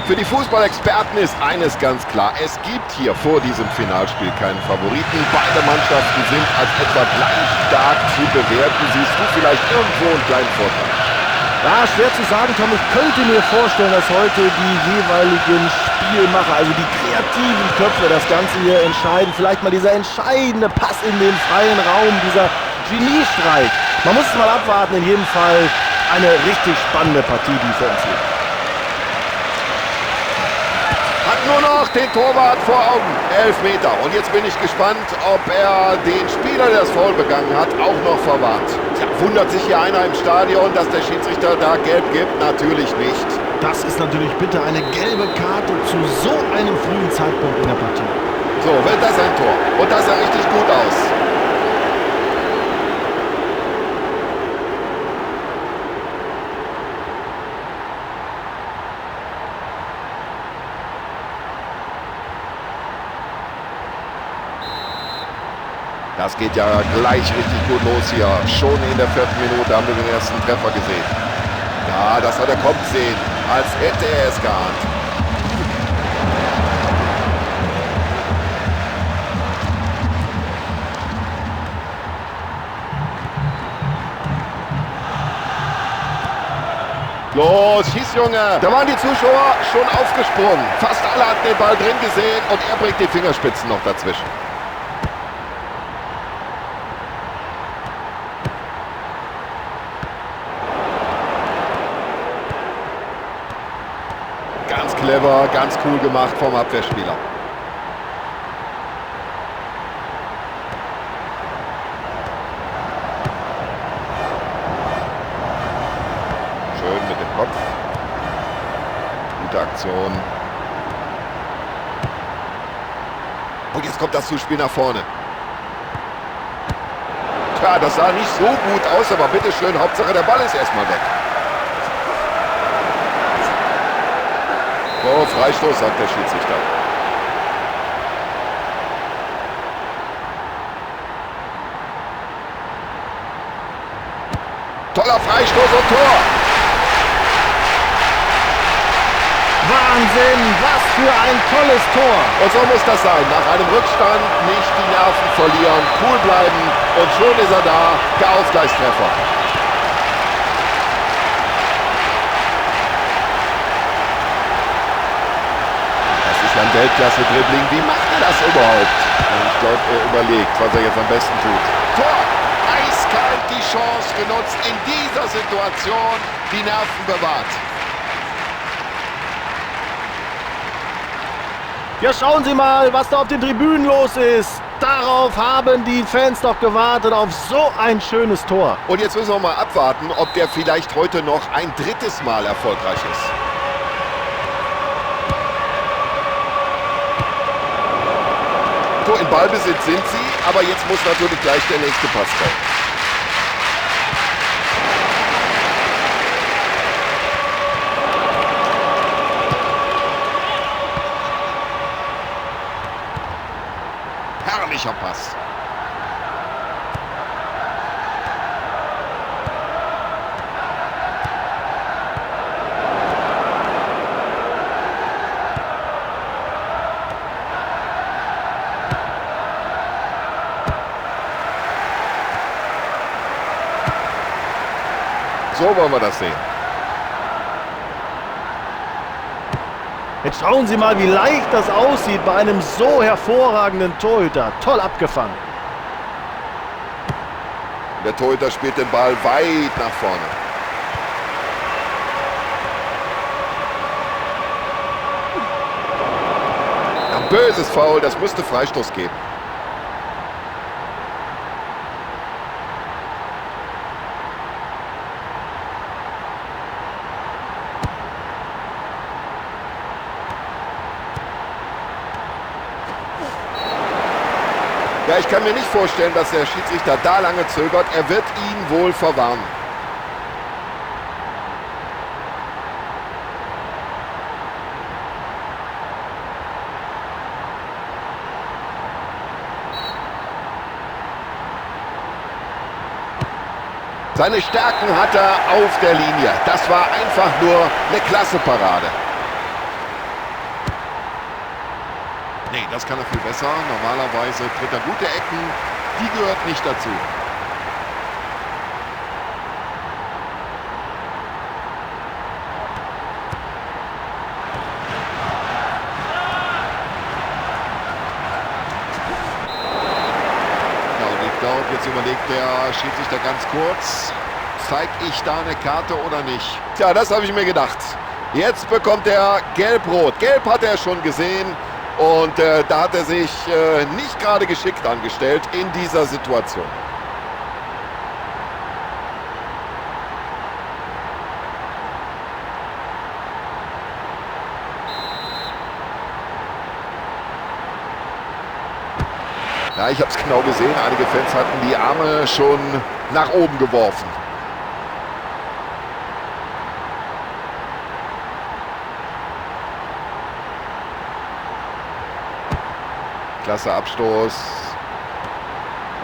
Für die Fußballexperten ist eines ganz klar. Es gibt hier vor diesem Finalspiel keinen Favoriten. Beide Mannschaften sind als etwa gleich stark zu bewerten. Siehst du vielleicht irgendwo einen kleinen Vorteil? Ja, schwer zu sagen, Tom. Ich könnte mir vorstellen, dass heute die jeweiligen Spielmacher, also die kreativen Köpfe, das Ganze hier entscheiden. Vielleicht mal dieser entscheidende Pass in den freien Raum, dieser Geniestreich. Man muss es mal abwarten. In jedem Fall eine richtig spannende Partie, die vor uns liegt. Hat nur noch den Torwart vor Augen. 11 Meter. Und jetzt bin ich gespannt, ob er den Spieler, der das Foul begangen hat, auch noch verwarnt. Tja, wundert sich hier einer im Stadion, dass der Schiedsrichter da gelb gibt? Natürlich nicht. Das ist natürlich bitter. Eine gelbe Karte zu so einem frühen Zeitpunkt in der Partie. So, wird das ein Tor. Und das sah richtig gut aus. Das geht ja gleich richtig gut los hier. Schon in der 4. Minute haben wir den ersten Treffer gesehen. Ja, das hat er kommen sehen, als hätte er es geahnt. Los, schieß, Junge! Da waren die Zuschauer schon aufgesprungen. Fast alle hatten den Ball drin gesehen und er bringt die Fingerspitzen noch dazwischen. Ganz clever, ganz cool gemacht vom Abwehrspieler. Schön mit dem Kopf. Gute Aktion. Und jetzt kommt das Zuspiel nach vorne. Tja, das sah nicht so gut aus, aber bitteschön, Hauptsache der Ball ist erstmal weg. Oh, Freistoß, sagt der Schiedsrichter. Toller Freistoß und Tor. Wahnsinn, was für ein tolles Tor. Und so muss das sein. Nach einem Rückstand nicht die Nerven verlieren, cool bleiben und schon ist er da, der Ausgleichstreffer. Das ist ja ein Weltklasse-Dribbling. Wie macht er das überhaupt? Ich glaube, er überlegt, was er jetzt am besten tut. Tor! Eiskalt die Chance genutzt, in dieser Situation die Nerven bewahrt. Ja, schauen Sie mal, was da auf den Tribünen los ist. Darauf haben die Fans doch gewartet, auf so ein schönes Tor. Und jetzt müssen wir mal abwarten, ob der vielleicht heute noch ein drittes Mal erfolgreich ist. So, in Ballbesitz sind sie, aber jetzt muss natürlich gleich der nächste Pass kommen. Herrlicher Pass. So wollen wir das sehen. Jetzt schauen Sie mal, wie leicht das aussieht bei einem so hervorragenden Torhüter. Toll abgefangen. Der Torhüter spielt den Ball weit nach vorne. Ein böses Foul, das müsste Freistoß geben. Ja, ich kann mir nicht vorstellen, dass der Schiedsrichter da lange zögert. Er wird ihn wohl verwarnen. Seine Stärken hat er auf der Linie. Das war einfach nur eine klasse Parade. Nee, das kann er viel besser. Normalerweise tritt er gute Ecken. Die gehört nicht dazu. Ja, und ich glaube, jetzt überlegt der Schiedsrichter ganz kurz, zeige ich da eine Karte oder nicht? Tja, das habe ich mir gedacht. Jetzt bekommt er Gelb-Rot. Gelb hat er schon gesehen und da hat er sich nicht gerade geschickt angestellt in dieser Situation. Ja, ich habe es genau gesehen. Einige Fans hatten die Arme schon nach oben geworfen. Klasse Abstoß.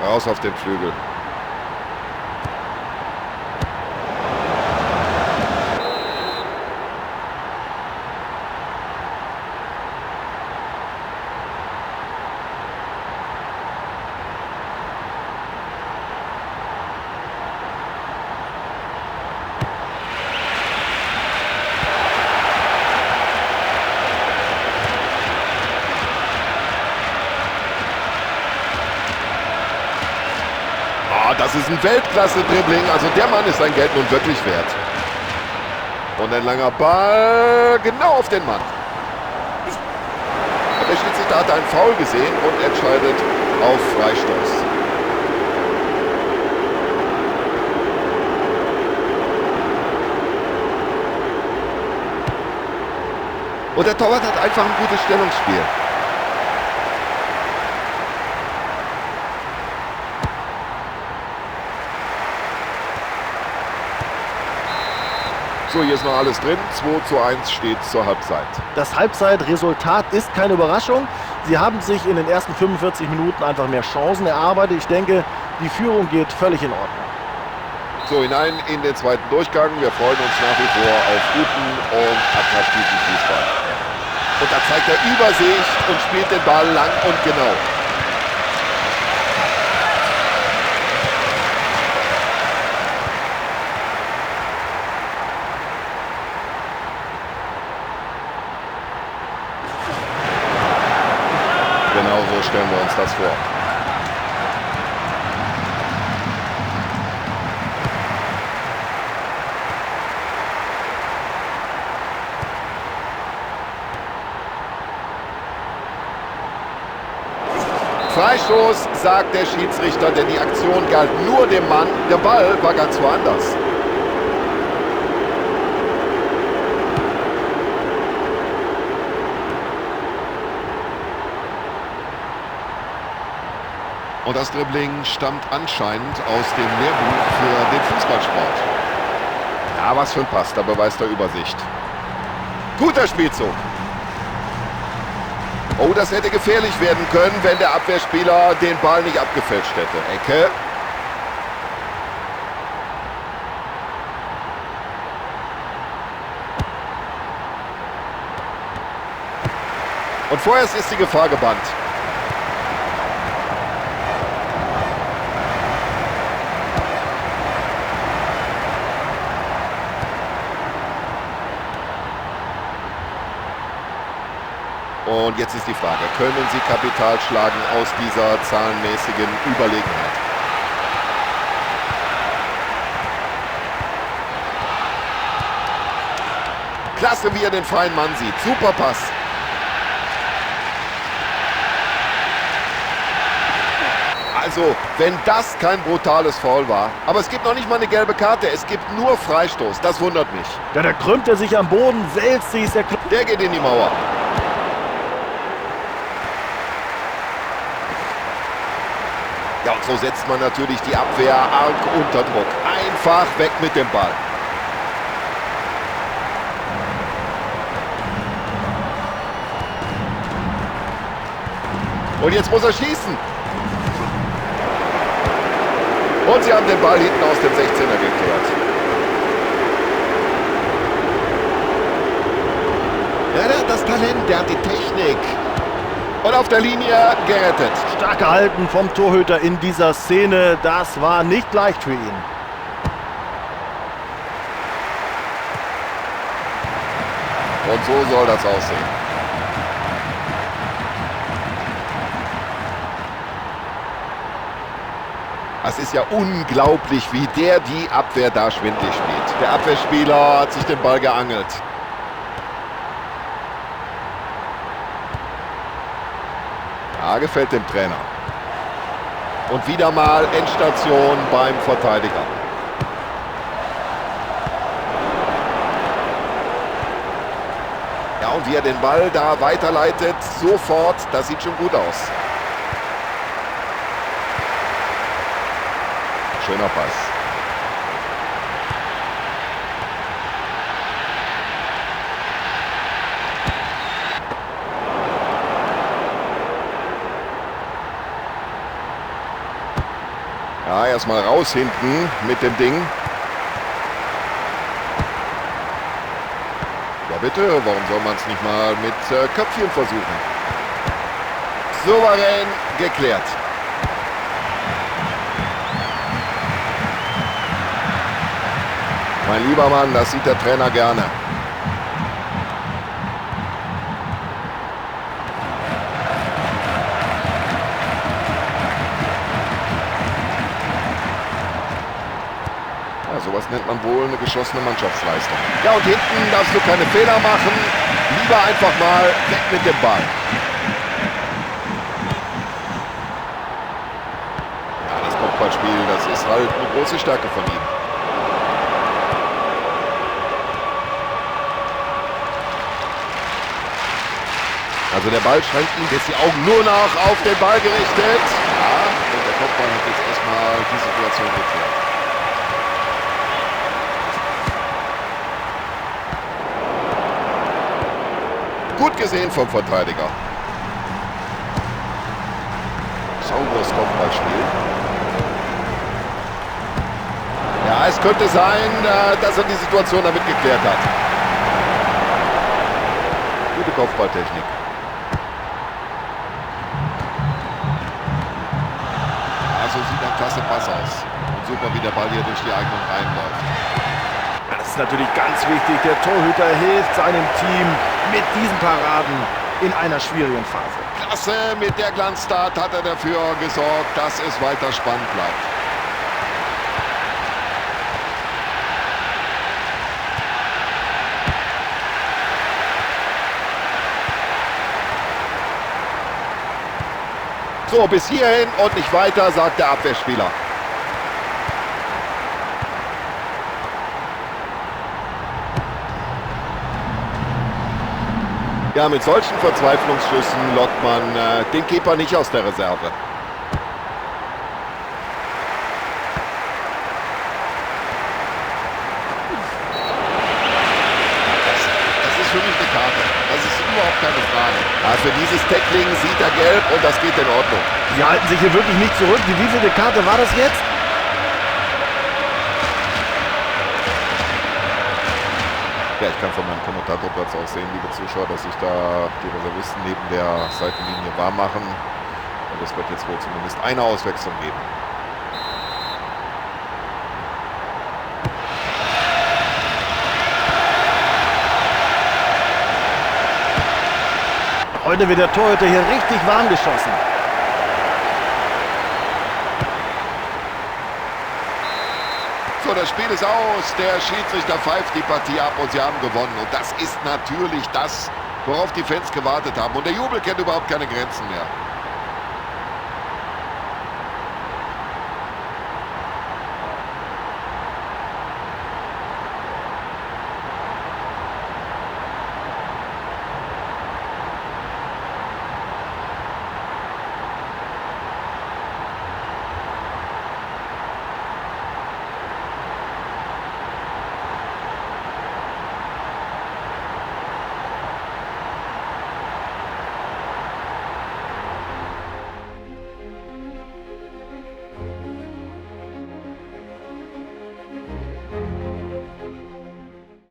Raus auf den Flügel. Das ist ein Weltklasse-Dribbling. Also der Mann ist sein Geld nun wirklich wert. Und ein langer Ball genau auf den Mann. Der Schiedsrichter hat einen Foul gesehen und entscheidet auf Freistoß. Und der Torwart hat einfach ein gutes Stellungsspiel. So, hier ist noch alles drin. 2:1 steht zur Halbzeit. Das Halbzeitresultat ist keine Überraschung. Sie haben sich in den ersten 45 Minuten einfach mehr Chancen erarbeitet. Ich denke, die Führung geht völlig in Ordnung. So, hinein in den zweiten Durchgang. Wir freuen uns nach wie vor auf guten und attraktiven Fußball. Und da zeigt er Übersicht und spielt den Ball lang und genau. Genau so stellen wir uns das vor. Freistoß, sagt der Schiedsrichter, denn die Aktion galt nur dem Mann. Der Ball war ganz woanders. Und das Dribbling stammt anscheinend aus dem Lehrbuch für den Fußballsport. Ja, was für ein Pass, da beweist er Übersicht. Guter Spielzug. Oh, das hätte gefährlich werden können, wenn der Abwehrspieler den Ball nicht abgefälscht hätte. Ecke. Und vorerst ist die Gefahr gebannt. Und jetzt ist die Frage, können sie Kapital schlagen aus dieser zahlenmäßigen Überlegenheit? Klasse, wie er den freien Mann sieht. Super Pass. Also, wenn das kein brutales Foul war. Aber es gibt noch nicht mal eine gelbe Karte. Es gibt nur Freistoß. Das wundert mich. Ja, da krümmt er sich am Boden, wälzt sich. Der geht in die Mauer. Ja, und so setzt man natürlich die Abwehr arg unter Druck. Einfach weg mit dem Ball. Und jetzt muss er schießen. Und sie haben den Ball hinten aus dem 16er geklärt. Ja, der hat das Talent, der hat die Technik. Und auf der Linie gerettet. Stark gehalten vom Torhüter in dieser Szene. Das war nicht leicht für ihn. Und so soll das aussehen. Das ist ja unglaublich, wie der die Abwehr da schwindlig spielt. Der Abwehrspieler hat sich den Ball geangelt. Ja, gefällt dem Trainer. Und wieder mal Endstation beim Verteidiger. Ja, und wie er den Ball da weiterleitet, sofort, das sieht schon gut aus. Schöner Pass. Ja, erstmal raus hinten mit dem Ding. Ja bitte, warum soll man es nicht mal mit Köpfchen versuchen? Souverän geklärt. Mein lieber Mann, das sieht der Trainer gerne. Ja, sowas nennt man wohl eine geschlossene Mannschaftsleistung. Ja, und hinten darfst du keine Fehler machen. Lieber einfach mal weg mit dem Ball. Ja, das Kopfballspiel, das ist halt eine große Stärke von ihm. Also der Ball schränkt ihm jetzt die Augen nur noch auf den Ball gerichtet. Ja, und der Kopfball hat jetzt erstmal die Situation geklärt. Gut gesehen vom Verteidiger. Sauberes Kopfballspiel. Ja, es könnte sein, dass er die Situation damit geklärt hat. Gute Kopfballtechnik. So sieht ein klasse Pass aus. Und super, wie der Ball hier durch die eigenen Reihen läuft. Ja, das ist natürlich ganz wichtig. Der Torhüter hilft seinem Team mit diesen Paraden in einer schwierigen Phase. Klasse, mit der Glanztat hat er dafür gesorgt, dass es weiter spannend bleibt. So, bis hierhin und nicht weiter, sagt der Abwehrspieler. Ja, mit solchen Verzweiflungsschüssen lockt man den Keeper nicht aus der Reserve. Das ist für mich eine Karte. Das ist überhaupt keine Frage. Ja, für dieses Tackling sieht er gelb und das geht in Ordnung. Sie halten sich hier wirklich nicht zurück. Die wievielte Karte war das jetzt? Ja, ich kann von meinem Kommentatorplatz aus sehen, liebe Zuschauer, dass sich da die Reservisten neben der Seitenlinie warm machen. Und es wird jetzt wohl zumindest eine Auswechslung geben. Heute wird der Torhüter hier richtig warm geschossen. So, das Spiel ist aus. Der Schiedsrichter pfeift die Partie ab und sie haben gewonnen. Und das ist natürlich das, worauf die Fans gewartet haben. Und der Jubel kennt überhaupt keine Grenzen mehr.